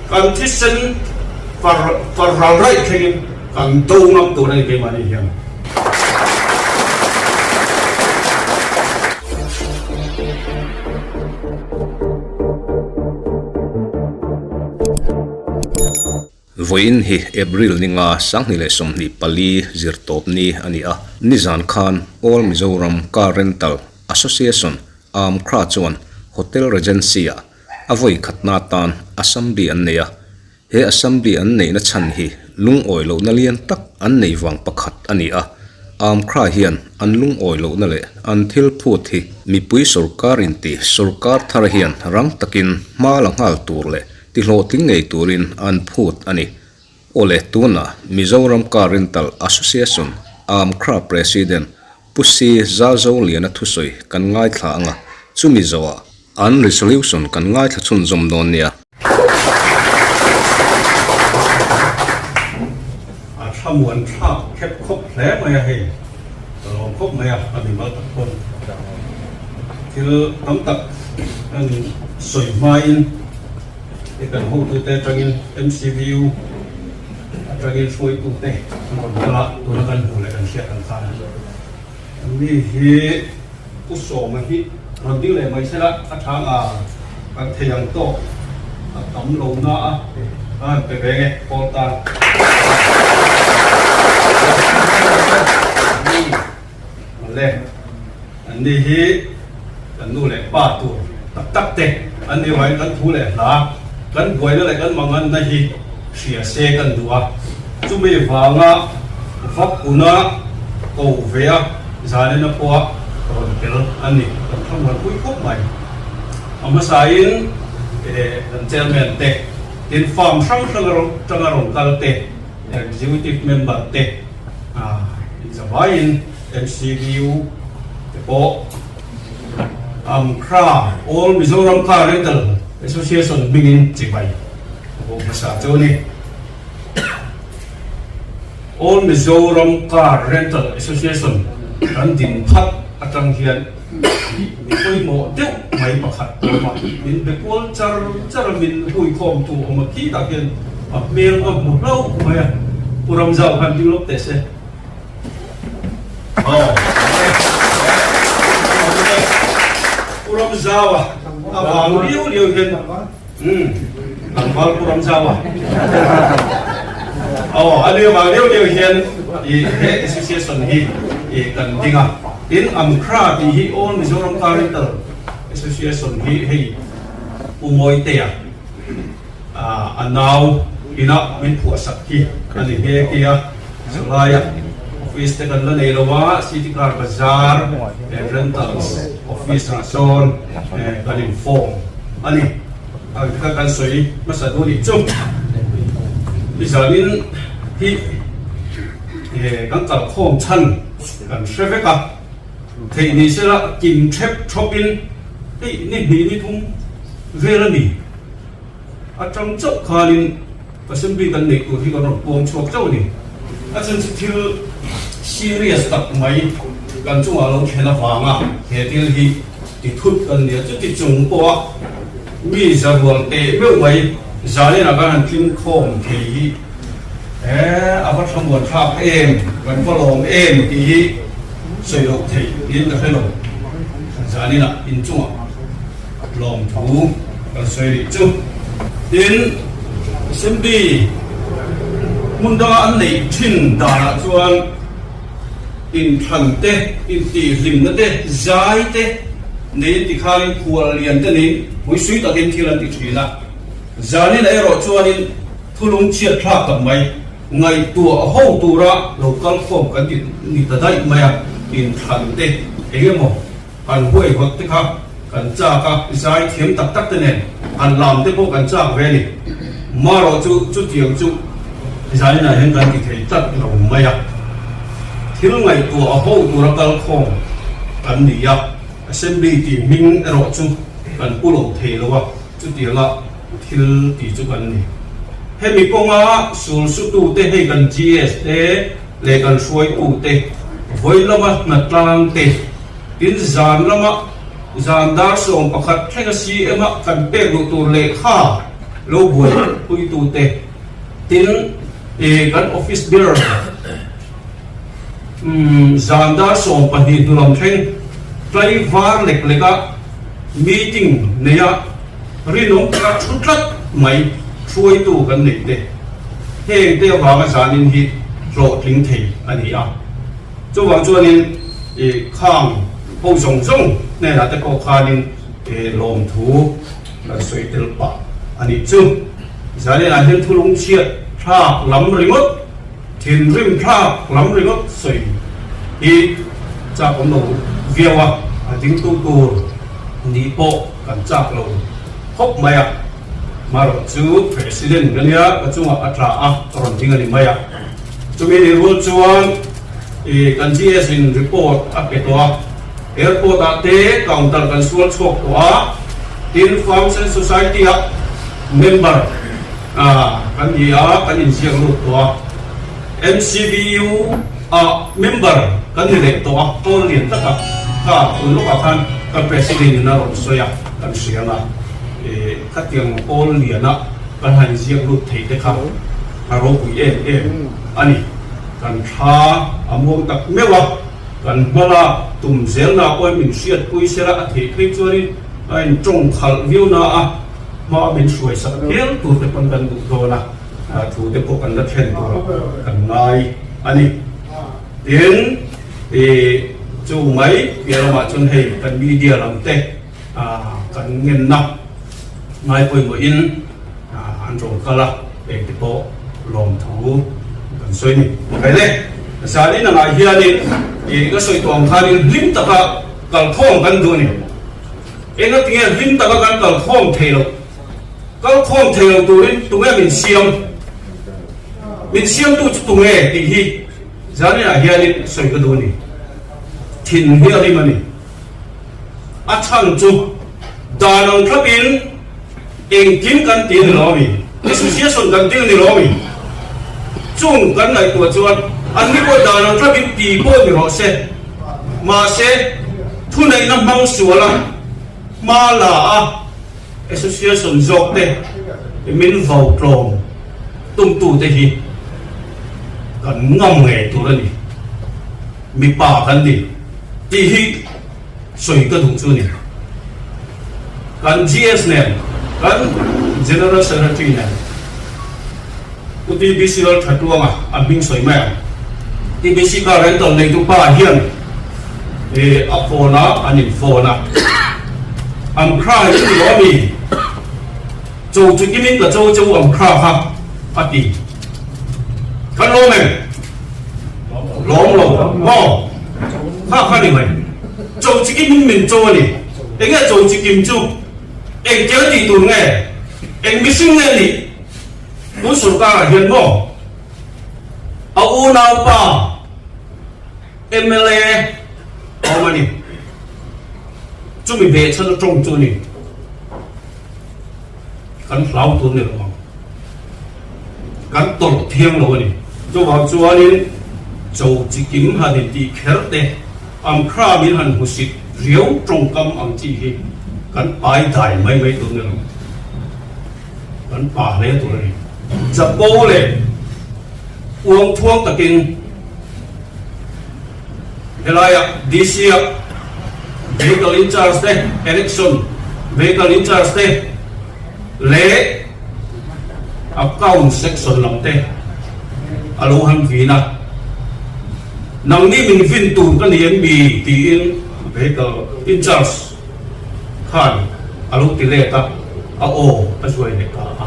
Kan thisen far far ral raih thlengin kan do ngam tur a ni keimahni hian. Vawiin hi April ninga 2024 zirtawpni a ni a, nizan khan All Mizoram Car Rental Association, AMCRA, chuan Hotel Regency-ah a vawi khatna atan assembly an nei a, he assembly an neihna chhan hi lungawi lohna lian tak an nei vang pakhat a ni a, AMCRA hian an lungawi lohna leh an thil phut hi mipui sorkar inti sorkar thar hian rang takin hma la nghal tur leh Ti hlawhtling ngei turin an phut a ni. Awle tunah Mizoram Car Rental Association, AMCRA President Pu Si Zalzoliana thusawi kan ngaithla ang a, chumi zawhah an resolution kan ngaithla chhunzawm dawn nia. A thlamuan thlak khep khawp hle mai a hei, ka lawm khawp mai a, a mimal tak pawn thil tam tak an sawi hmain i kan hotute atangin MCVU atangin hruaitute an rawn kal a, tuna kan hmuh leh kan hriat ang khan mi hi Pu Sawma hi rawn ding leh mai sela a tha nga kan thei ang tawk a tam lo na a a han pe ve nge Paul tan. Awle an ni hi kan nu leh pa tur tak tak te an ni vangin kan thu leh hla kan buaina leh kan manganna hi hria se kan duh a, chumi vanga vak kuna ko ve a zanina pawha rawn tel a ni. Kan thlamuan pui khawp mai. A hmasain kan chairman te, tin farm hrang hrang atanga rawn kal te, executive member te, inzavaiin MCVU te pawh AMCRA, All Mizoram Car Rental Association hmingin chibai a bawk hmasa chu a ni. All Mizoram Car Rental Association kan din phat atang hian mi pawimawh deuh mai pakhat a awm a, min be kual char char a, min huikhawmtu awm a khi tak hian a hmel ka hmu hlauh mai a, Pu Ramzau khan ding lawk teh se. Pu Ramzaua a vang liau liau hian tlangval Pu Ramzaua aw a ni vang liau liau hian i he association hi i kan ding a tin AMCRA tih hi All Mizoram Car Rental Association hi hei Pu Mawitea A nau ina min phuahsak hi a ni nghe nghe a, chulaia office te kan la nei lo a, City Car Bazar Rentals office ah sawn kan inform a ni. Kha kan sawi hmasa duh nih chu. Nizanin hi kan kalkhawm chhan kan hre vek a, theih ni sela kim thep thawpin hei ni hnih ni thum vel a ni. Atang chauh khanin assembly kan neih tur hi kan rawn puang chhuak chauh a ni. A chhan chu thil serious tak mai kan chungah lo thlen avanga he thil hi ti thut kan ni a. Chuti chung pawha mi zarual teh meuh mai zaninah kan han tling khawm thei hi he a va thlamuan thlak em, kan va lawm em tih hi sawi loh theih niin ka hre lo. Zaninah inchungah. Lawmthu kan sawi rih chu. Tin, Assembly hmun danga an neih thin danah chuan inthlan te, intihhlimna te, zai te neiin tikhanin khual lian te neiin huisui takin thil an ti thin a. Zanin erawh chuanin thulung chhiat thlak tak mai ngaihtuah ho tura lo kal khawm kan ti ni ta daih mai a, inthlan te eng emaw Kan huaihawt te kha kan chak a, zai thiam tak tak te nen han lam te pawh kan chak ve a ni. Marawh chu chutiang chu zaninah hian kan ti thei tlat lo mai a. Thil ngaihtuah a ho tura kal khawm kan ni a, Assembly tih hming erawh chu kan pu lo thei lo a, chutianga thil ti chu kan ni. Hemi kawnga sul sutute hei kan GS te leh kan hruaitute vawi lama hnatlang te, Tin, zan lama zan dar 11 thlenga CM-a kan pek luh tur lehkha Lo buaipuitute tin kan office ber zan dar 12 hnu lam thleng tlaivar lek lek a meeting neia rinawm taka thu tlat mai hruaitu kan neih te heng te avanga zanin hi hlawhtling thei a ni a. Chuvang chuanin khang ho zawng zawng hnenah te pawh khanin lawmthu Kan sawi tel pah a nih chu. Zalenah hian thulung chhiat thlak lam ringawt, thinrim thlak lam ringawt sawi hi chak awm lo viau a, a dingtu tur nih pawh kan chak lo khawp mai a. Marawh chu President ka nia, ka chungah a tla a, ka rawn ding a ni mai a. Chumi nih rual chuan kan GS in report a pe tawh a. Airport ah te counter kan sual chhuak tawh a, tin Farms and Society ah member kan ni a, kan inziak lut tawh a, MCBU ah member kan ni leh tawh a, pawl lian taka kha tun lawkah khan kan President in a rawn sawi a, kan hria ang a, khatiang pawl liana kan han inziak lut thei te kha a ropui em em a ni, kan thla a muang tak meuh a. Kan hmala tum zelna pawhin min hriatpui sela a theih phei chuanin a intawng khalh viau na a, hma min hruai sak hial tur te pawn kan duh dawn a, thu te pawh kan la thlen turah kan ngai a ni. Tin, chu mai piah lamah chuan hei kan media lam te kan ngenna ngai pawimawhin An rawn kal a, engte pawh lawmthu kan sawi ni. Kai le, zanin angah hianin i ka sawi tawh ang khanin hlim taka kalkhawm kan duh a ni. Engatinge hlim taka kan kalkhawm thei loh? Kalkhawm thei lo turin tunge min siam? Min siamtu chu tunge tih hi zaninah hianin sawi ka duh a ni. Thin hi a rim a ni. A chhan chu dan ang thlapin Engkim kan ti a ni lo ami? Association kan ding a ni lo ami? Chung kan ngaihtuah chuan an ni pawh dan ang thlapin ti pawh ni rawh se. Mahse, thuneihna hmang sual a, hma la a association zawk te min vau tlawm tumtu te hi kan ngam ngei tur a ni. Mipa kan ni tih hi sawi ka duh chu a ni. Kan GS nen, kan General Secretary nen, Pu TBC Lalthatluanga a hming sawi mai ang. TBC car rental neitu pa hian a phone a, an in phone a. An kra hi ni lo a mi? Cho chu kimin ka cho cheu ang kra kha a ti. Kan lawm em? Lawm lo maw? Kha kha ni mai. Cho chi kim in min cho a ni. Eng nge cho chi kim chu? Eng tel tih tur nge? Eng mihring nge nih? Tun sorkar ah hian maw? A unaupa mla a awm a ni. Chumi behchhan a tawng chu a ni. Kan hlau tur ni lo ang. Kan tawrh thiang lo a ni. Chuvang chuanin cho chi kim han in tih kher te, ang kha min han hmusit riau tawngkam ang chi hi kan pai dai mai mai tur ni lo. Kan pa hle tur a ni. Chapo leh uang thuang takin Helaia DC a Vehicle in charge te, Election Vehicle in charge te leh Account section lam te a lo han vin a, nangni min vin tur ka ni em mi tiin Vehicle in charge khan a lo ti let a, a aw a zuai leh ta a.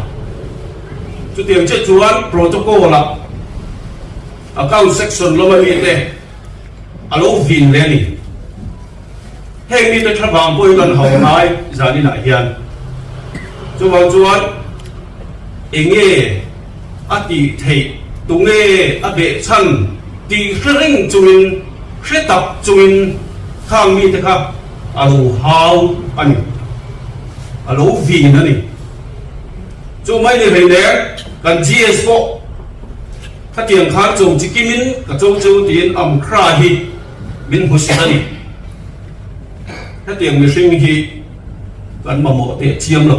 Chutiang chiah chuan protocol ah Account section lama mite a lo vin leh a ni. Heng mite tha vang pawhin kan hau ngai zaninah hian. Chuvang chuan enge a tih theih, tunge a beh chhan tih hre reng chungin, hre tak chungin khang mite kha a lo hau a ni, a lo vin a ni. Chu mai ni hlei nen kan GS pawh Khatiang khan cho chi kimin ka cho cheu tiin Amkhra hi min hmu sit a ni. Hetiang mihring hi kan mamawh teh chiam lo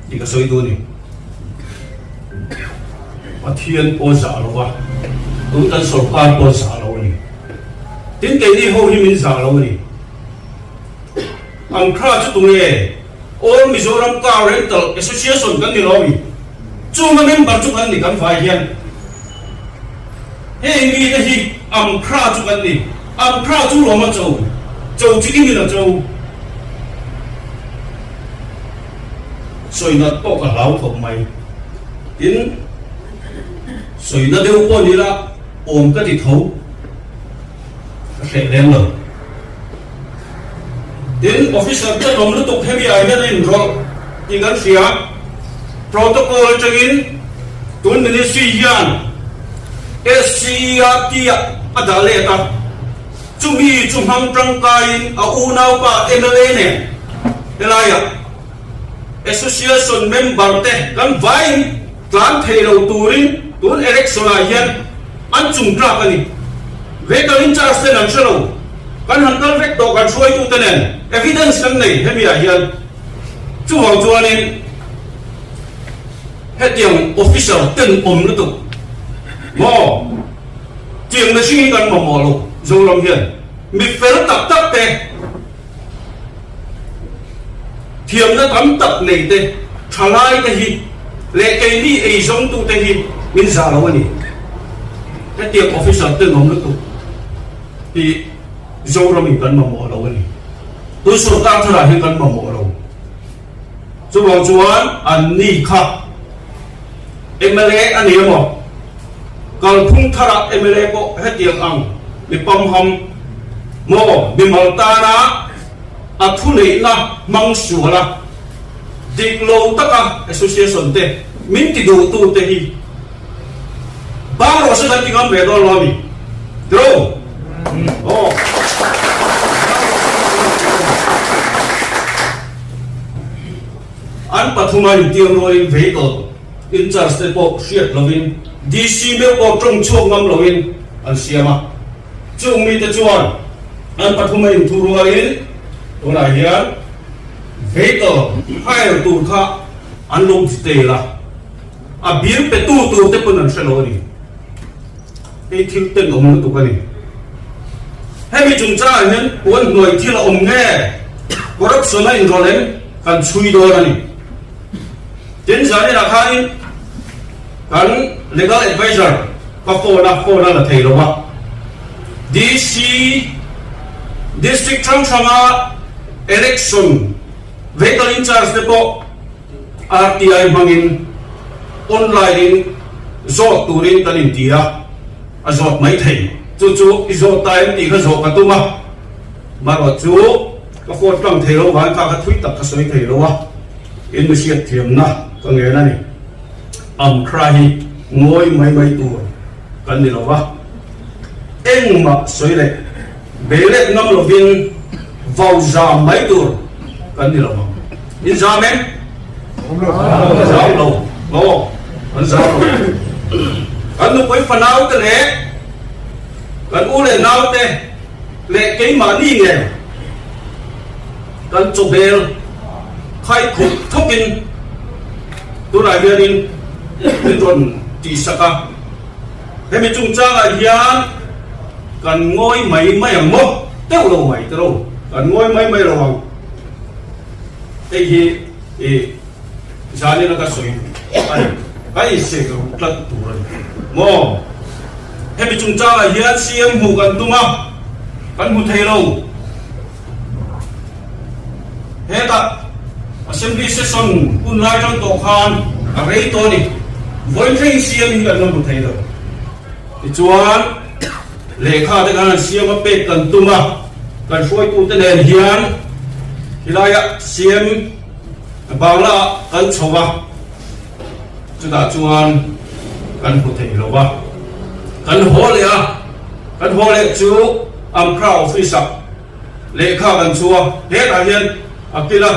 tih ka sawi duh a ni. Pathian pawh zah lo a, tun kan sorkar pawh zah lo a ni. Tin keini ho hi min zah lo a ni. Amkhra chu tunge? All Mizoram Car Rental Association kan ni lo a mi? Chunga member chu kan ni kan vai hian. Heng mite hi Amkhra chu kan ni. Amkhra chu lawm a cho, cho chi kim in a cho. Sawinat pawh ka hlau khawp mai. Tin, sawina deuh pawh ni la awm ka ti tho. Ka hreh lem lo. Tin, officer te lawm lutuk hemi ah hian a inrawlh tih kan hria. Protocol atangin tun ministry hian SCERT ah a dah let a, chumi chu hmang tangkaiin a unaupa mla nen helaiah association member te kan vaiin tlan thei lo turin tun election ah hian an chung tlak a ni. Vehicle in charge ten an hre lo. Kan han kal vek tawh kan hruaitu te nen evidence kan nei hemi ah hian. Chuvang chuanin hetiang officer ten awm lutuk maw tiang mihring hi kan mamawh lo Zoram hian mi fel tak tak te Thiamna tam tak nei te, thalai te hi leh keini eizawngtu te hi min zah lo a ni. Hetiang officer tenawm lutuk hi Zoramin kan mamawh lo a ni. Tun sorkar tharah hian kan mamawh lo. Chuvang chuan anni kha mla a ni emaw, kalphung tharah mla pawh hetiang ang mi pamham maw mimal tana a thuneihna hmang sual a, dik lo taka association te min ti duhtu te hi bang rawh se kan ti ngam ve dawn lo a mi? Tiro? Aw. An pathuma intiam rualin vehicle in-charge te pawh hriat lovin DC meuh pawh tawng chhuak ngam lovin an siam a. Chung mite chuan an pathuma inthu rualin tunah hian vehicle hire tur kha an lo detail a, a bill petu tur te pawn an hre lo a ni. Hei thil tenawm lutuk a ni. Hemi chungchangah hian puan hnuai thil a awm nge corruption a inrawlh em kan chhui dawn a ni. Tin, zaninah khanin kan legal advisor ka phone a, phone a la thei lo a. DC District hrang hranga election vehicle in charge te pawh RTI hmangin online in zawt turin kan inti a, a zawt mai thei. Chu chu i zawt ta em tih kha zawh ka tum a, marawh chu ka phone tlang thei lo vang kha ka thui tak ka sawi thei lo a, in mi hriat thiamna ka ngen a ni. Amkhra hi ngawi mai mai tur kan ni lo va, engmah sawi leh beilet ngam lovin vau zam mai tur kan ni lo vang. In zam em? Zam lo. Maw? Kan zam lo. Kan nupui fanau te leh kan u leh nau te leh keimahni nen kan chawbel khai khup thawkin tunah hianin min rawn tihsak a. Hemi chungchangah hian kan ngawi mai mai ang maw? Deuh lo mai tiro, kan ngawi mai mai lo ang. Hei hi i zanin a ka sawi a ni, ka insek ru tlat tur a ni maw? Hemi chungchangah hian CM hmuh kan tum a, kan hmu thei lo. Hetah Assembly Session hun lai tang tawh khan a rei tawh a ni. Vawiin thlengin CM hi kan la hmu thei lo. Tichuan, lehkha te khan an siam a pek kan tum a, kan hruaitute nen hian helaiah CM Bangla ah kan chho a, chutah chuan kan hmu thei lo va. Kan haw leh a, kan haw leh chu Amkhra office ah Lehkha kan chu a, hetah hian a kil a,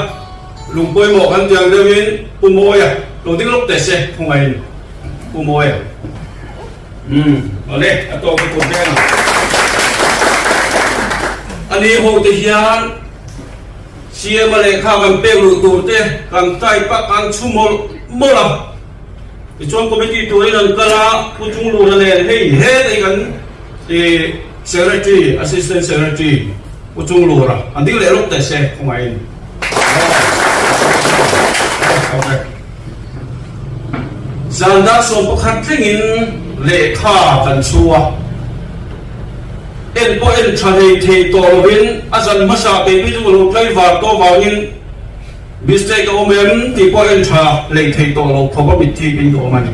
lung pawimawh kan tiang deuhin Pu Mawia lo ding lawk teh se khawngaihin Pu Mawia. Umm awle a tawk ka tur veng ang. Ani ho te hian CM a lehkha kan pek luh tur te kan type a kan chhu mawlh mawlh a. Tichuan committee turin an kal a, Pu Chungluna nen hei hetah hi kan Secretary, Assistant Secretary Pu Chunglura an ding leh lawk teh se khawngaihin. Zan dar 11 thlengin lehkha kan chhu a, en pawh en tha hlei thei tawh lovin a zan hmasa keipui chu ka lo tlaivar tawh vangin mistake a awm em tih pawh en tha hlei thei tawh lo khawp a mitthi pin ka awm a ni.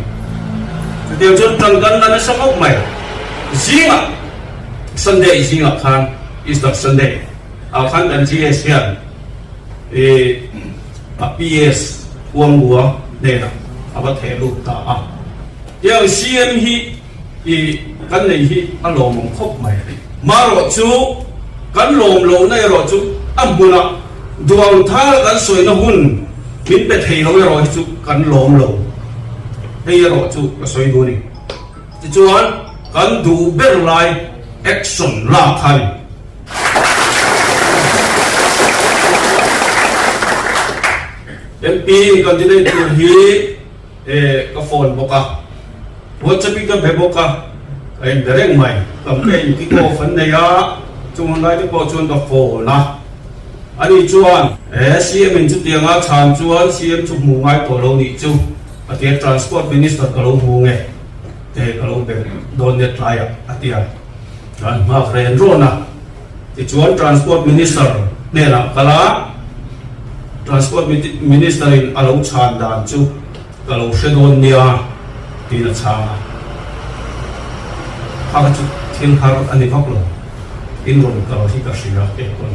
Chutiang chuan tan kan la nasa khawp mai. Zingah Sunday zingah khan Easter Sunday ah khan kan GS hian ih a PS Huanghua hnenah a va theh lut ta a. Tiang CM hi i kan nei hi a lawmawm khawp mai. Marawh chu kan lawm lohna erawh chu a hmunah duang thar kan sawina hun min pe thei lo erawh hi chu kan lawm lo. Hei erawh chu ka sawi duh a ni. Tichuan kan duh ber lai action lak kha a ni. MP in candidate tur hi ka phone bawk a, WhatsApp in ka be bawk a, ka en be reng mai. Campaign kick off an nei a, chung hun lai te pawh chuan ka phone a. Ani chuan CM in chutianga chhan chuan CM chu hmu ngai tawh lo nih chu a ti a, Transport Minister ka lo hmu nge te ka lo be dawn nia tlaiah a ti a. An nghak ren rawn a, tichuan Transport Minister hnenah kal a, Transport Minister in a lo chhan dan chu ka lo hre dawn nia tiin a chhang a. Kha kha chu thil har a ni vak lo, in rawn kal hi ka hria kei pawn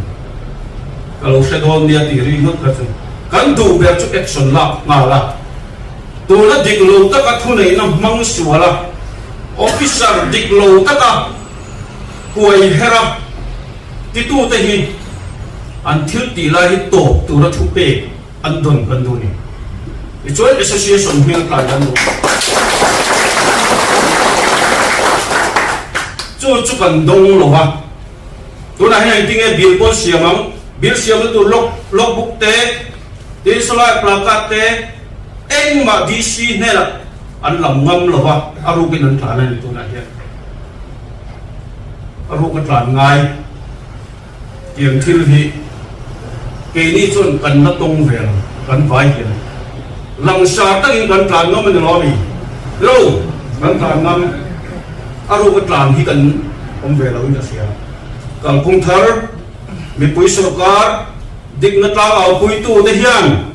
ka lo hre dawn nia tih ri ngawt kha chu kan duh ber chu action lak nghal a. Tuna dik lo taka thuneihna hmang sual a, officer dik lo taka kuai her a titute hi an thil tih lai hi tawp tura thu pek an dawn kan duh a ni. Tichuan Association hming a tlai kan duh. Chu chu kan dawng lo va. Tunah hian engtin nge bill pawn siam ang? Bill siamna tur log log book te, tin sawlai placard te, Engmah DC hnenah an lam ngam lo va, a rukin an tlan a ni tunah hian. A ruk a tlan ngai tiang thil hi keini chuan kan la tawng ve lo, kan vai hian. Langsar takin kan tlan ngam a ni lo ami? Lo, kan tlan ngam. A ruk a tlan hi kan awm ve lo in ka hria. Kalphung thar mipui sawrkar dikna tlangau puitute hian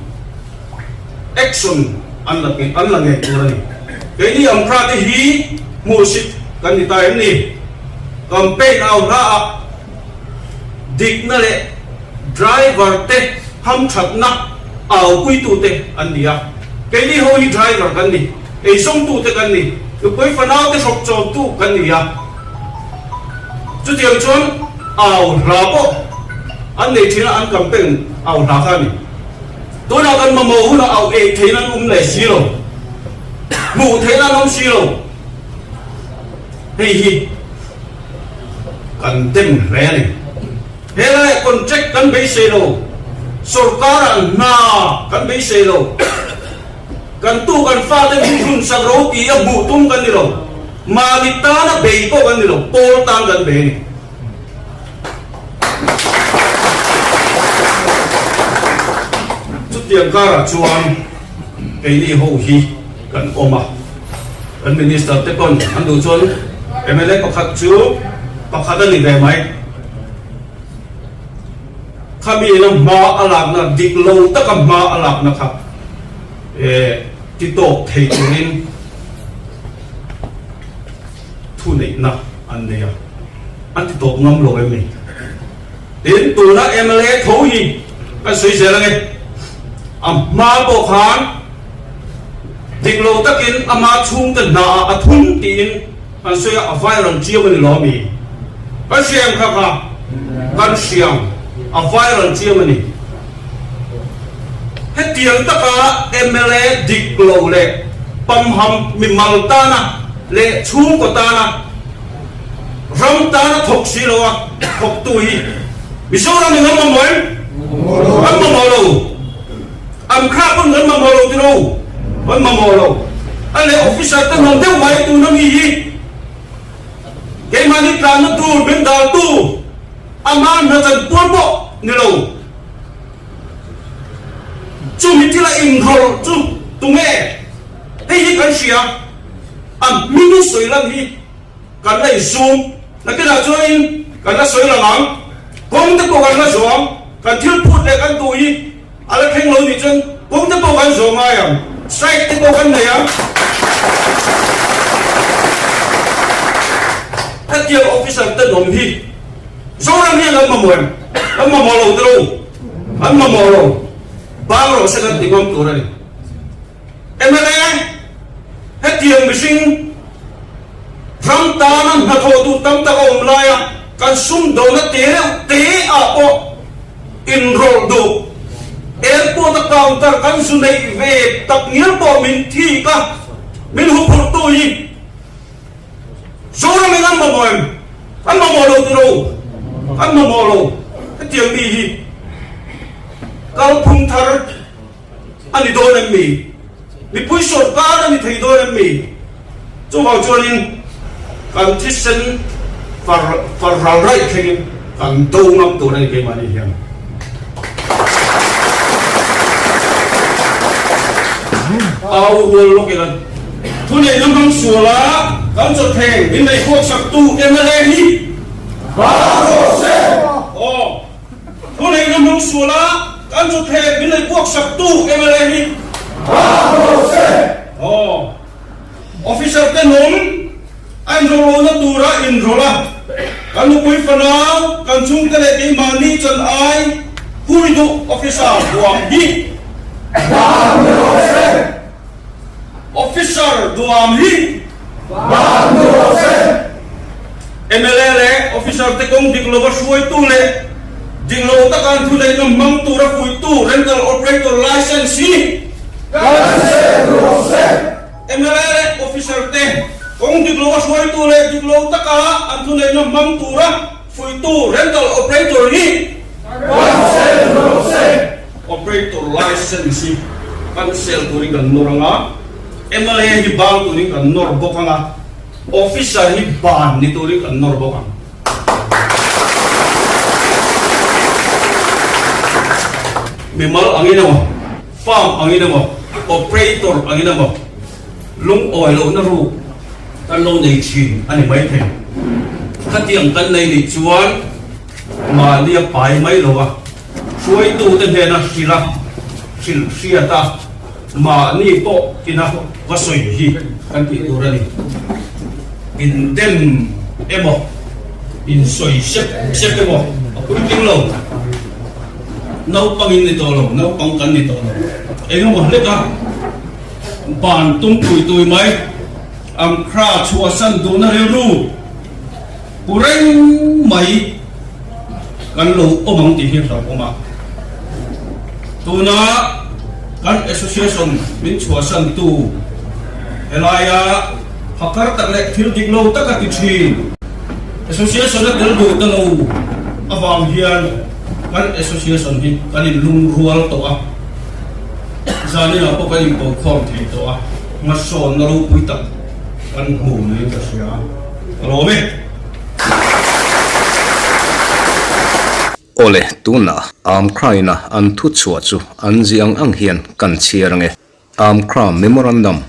Action an la an la ngei tur a ni. Keini Amkhra te hi hmuhsit kan ni ta em ni? Campaign au hla ah dikna leh driver te hamthatna au puitu te an ni a. Keini ho hi driver kan ni, eizawngtu te kan ni, nupui fanau te hrawk chawmtu kan ni a. Chutiang chuan au hla pawh an nei thin a, an campaign au hla kha a ni. Tunah kan mamawh hunah auh ei theihna an awm leh si lo, hmuh theihna an awm si lo. Hei hi kan dem hle a ni. Helaiah contract kan beisei lo, sorkarah hna kan beisei lo, kan tu kan fate hmun hun sak ro ti a hmuh tum kan ni lo, mahni tana bei pawh kan ni lo, pawl tan kan bei a ni. Chutiang karah chuan keini ho hi kan awm a, kan Minister te pawn an duh chuan mla pakhat chu pakhat a ni ve mai. Khami ina hma a lakna dik lo taka hma a lakna kha ti tawk thei turin thuneihna an nei a, an ti tawp ngam lo em ni? Tin, tuna mla tho hi kan sawi zel ange, a hma pawh khan dik lo takin ama chhungte hnaah a thun tiin kan sawi a, a viral chiam a ni lo ami? Kan hria em kha kha? Kan hria ang, a viral chiam a ni. Hetiang taka mla dik lo leh pamham mimal tana leh chhungkaw tana ram tana thawk si lo a thawktu hi Mizoram in an mamawh em? An mamawh lo. An kha pawn kan mamawh lo tilo? Kan mamawh lo. A leh officer te hnawm deuh mai tuna mi hi keimahni tlanna tur min daltu ama hna chan pual pawh ni lo. Chumi thila inrawlh chu tunge? Hei hi kan hria, a hming sawi lan hi kan la insum. Nakinah chuanin kan la sawi lang ang, kawng te pawh kan la zawh ang, kan thil phut leh kan duh hi a la thleng lo nih chuan kawng te pawh kan zawh ngai ang, strike te pawh kan nei ang. Hetiang officer tenawm hi Zoram hian an mamawh em? An mamawh lo tilo, an mamawh lo. Bang rawh se kan ti ngam tur a ni. Mla, hetiang mihring ram tana hnathawh duh tam tak a awm laia kan sumdawna te reuh te ah pawh inrawlh duh, airport a counter kan zu neih ve tak ngial pawh min thik a, min huphurhtu hi Zoram in an mamawh em? An mamawh lo tiro, an mamawh lo. Hetiang mi hi kalphung thar a ni dawn em mi? Mipui sawrkar a ni thei dawn em mi? Chuvang chuanin kan thisen far far ral raih thlengin kan do ngam tur a ni keimahni hian. Au rual lawk ila thuneihna hmang suala kan chawthleng min neih khuak saktu mla hi Bang rawh se! Aw, thuneihna hmang suala kan chawthleng min neih khuak saktu mla hi Bang rawh se! Aw, officer te nung a inrawlh lohna tura inrawlh a, kan nupui fanau, kan chhungte leh keimahni chan ai hui duh officer duam hi Bang rawh se! Officer duam hi Bang rawh se! Mla leh officer te kawng dik lova hruaitu leh dik lo taka an thuneihna hmang tura fuihtu rental operator license hi Cancel rawh se! Mla leh officer te kawng dik lova hruaitu leh dik lo taka an thuneihna hmang tura fuihtu rental operator hi Cancel rawh se! Operator license hi cancel turin kan nawr ang a, mla hi bang turin kan nawr bawk ang a, officer hi ban ni turin kan nawr bawk ang. Mimal angin emaw, farm angin emaw, operator angin emaw lungawi lohna ruk kan lo nei thin a ni maithei. Khatiang kan nei nih chuan mahni a pai mai lo a, hruaitute hnena hrilh a, hrilh hriat a, mahni pawh ina va sawi hi kan tih tur a ni. Indem emaw, insawi sep sep emaw a puitling lo. Naupang in ni tawh lo, naupang kan ni tawh lo. Engemaw hlek a, ban tum tui tui mai, Amkhra chhuahsan duhna rilru. Pu reng mai kan lo awm ang tih hi hlauhawm a. Tuna kan association min chhuahsantu helaia phakar tak leh thil dik lo tak a ti thin. Association a tel duh ta lo avang hian kan association hi kan inlungrual tawh a. Zaninah pawh kan inkokhawm thei tawh a, hmasawnna ropui tak kan hmu niin ka hria. Ka lawm e. Awle, tunah Amkhra-ina an thu chhuah chu an zi ang ang hian kan chhiar ange. Amkhra Memorandum,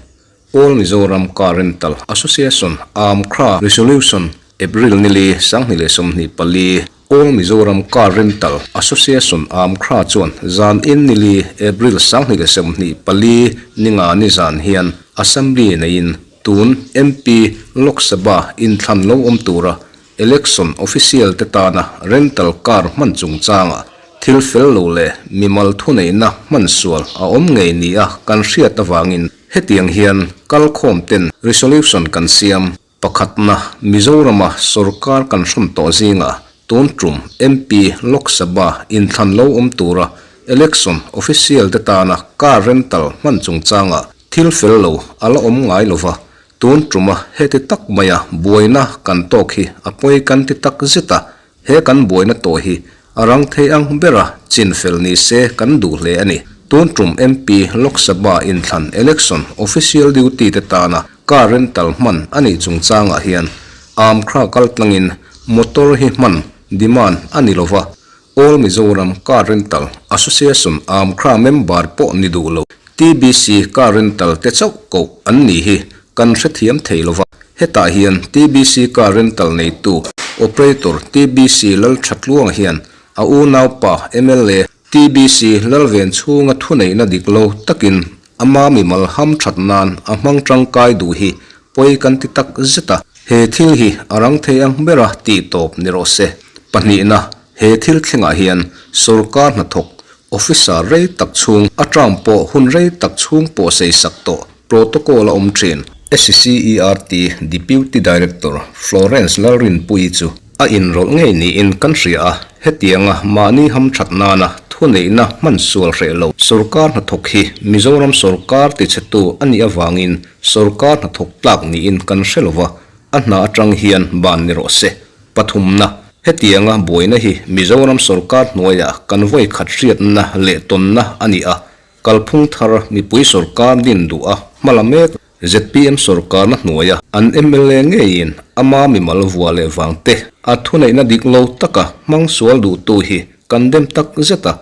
All Mizoram Car Rental Association Amkhra Resolution, April nili 2024, All Mizoram Car Rental Association Amkhra chuan zan in nili April 2024 ninga ni zan hian Assembly neiin Tun MP Lok Sabha inthlan lo awm tura Election Official te tana rental car hman chungchanga thil fel lo leh mimal thuneihna hman sual a awm ngei nia kan hriat avangin hetiang hian kalkhawm ten resolution kan siam. Pakhatna, Mizorama sorkar kan hrawn tawh zingah tun tum MP Lok Sabha inthlan lo awm tura Election Official te tana car rental hman chungchanga Thil fel lo a la awm ngai lo va, tun tuma heti tak maia buaina kan tawk hi a pawi kan ti tak zet a, he kan buaina tawh hi a rang thei ang bera chin fel ni se kan duh hle a ni. Tun tum MP Lok Sabha inthlan election official duty te tana car rental hman a nih chungchangah hian Amkhra kaltlangin motor hi hman demand a ni lova, All Mizoram Car Rental Association Amkhra member pawh ni duh lo TBC Car Rental te chauh koh an nih hi kan hrethiam thei lova, hetah hian TBC Car Rental neitu Operator TBC Lalthatluanga hian a unaupa mla TBC Lalven chhunga thuneihna dik lo takin ama mimal ham that nan a hmang tangkai duh hi pawi kan ti tak zet a, he thil hi a rang thei ang bera tih tawp ni rawh se. Pahnihna, he thil thlengah hian sorkar hnathawk, officer rei tak chhung a term pawh hun rei tak chhung pawh sei sak tawh protocol a awm thin. SCERT Deputy Director Florence Lalrinpuii chu A inrawlh ngei niin kan hria a, hetianga mahni hamthat nana thuneihna hman sual hreh lo sorkar hnathawk hi Mizoram sorkar tichhetu a nih avangin sorkar hnathawk tlak niin kan hre lo va, a hna atang hian ban ni rawh se. Pathumna, hetianga buaina hi Mizoram sorkar hnuaiah kan vawikhat hriatna leh tawnna a ni a, kalphung thar mipui sorkar din duh a hmala mek. Zpm sorkarna hnuaia an mla ngeiin ama mimal vua leh vang te a thuneihna dik lo taka hmang sual duhtu hi kan dem tak zet a,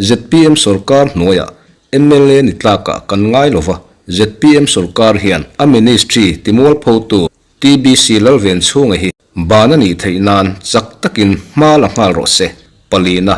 zpm sorkar hnuaia mla ni tlakah kan ngai lo va, zpm sorkar hian a ministry timualphotu TBC Lalvenchhunga hi Ban a nih theih nan chak takin hma la nghal rawh se. Palina,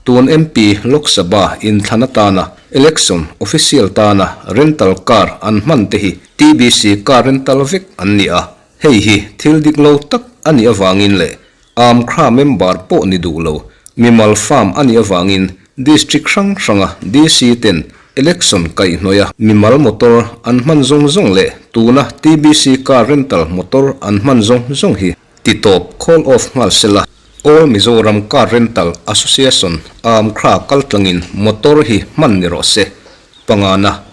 Tun MP Lok Sabha inthlan atana Election Official tana rental car an hman te hi TBC car rental vek an ni a, hei hi thil dik lo tak a nih avangin leh Amkhra member pawh ni duh lo mimal farm a nih avangin District hrang hranga DC ten Election kaihhnawih a mimal motor an hman zawng zawng leh tuna TBC car rental motor an hman zawng zawng hi ti tawp call off nghal sela. All Mizoram Car Rental Association Amkhra kaltlangin motor hi hman ni rawh se. Pangana,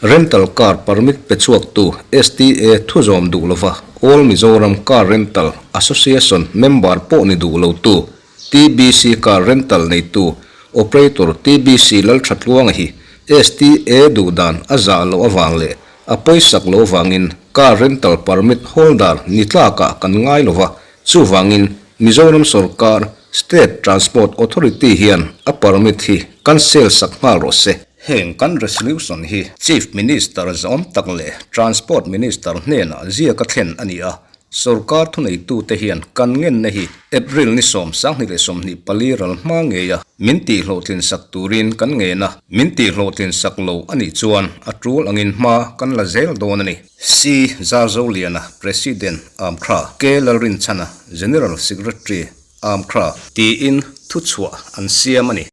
Rental car permit pe chhuaktu STA thuzawm duh lova All Mizoram Car Rental Association member pawh ni duh lotu TBC Car Rental neitu Operator TBC Lalthatluanga hi STA duhdan a zah loh avang leh a pawisak loh avangin Car Rental Permit holder ni tlakah kan ngai lova, chuvangin Mizoram sorkar State Transport Authority hian a permit hi cancel sak nghal rawh se. Heng kan resolution hi Chief Minister zawm tak leh Transport Minister hnenah ziaka thlen a ni a, Sorkar thuneitute hian kan ngenna hi April ni 2024 ral hma ngei a, min tihhlawhtlin sak turin kan ngen a, min tihhlawhtlin sak lo a nih chuan a tul angin hma kan la zel dawn a ni. C. Zarzoliana, President, Amkhra, K. Lalrinchhana, General Secretary, Amkhra, tiin thuchhuah an siam a ni.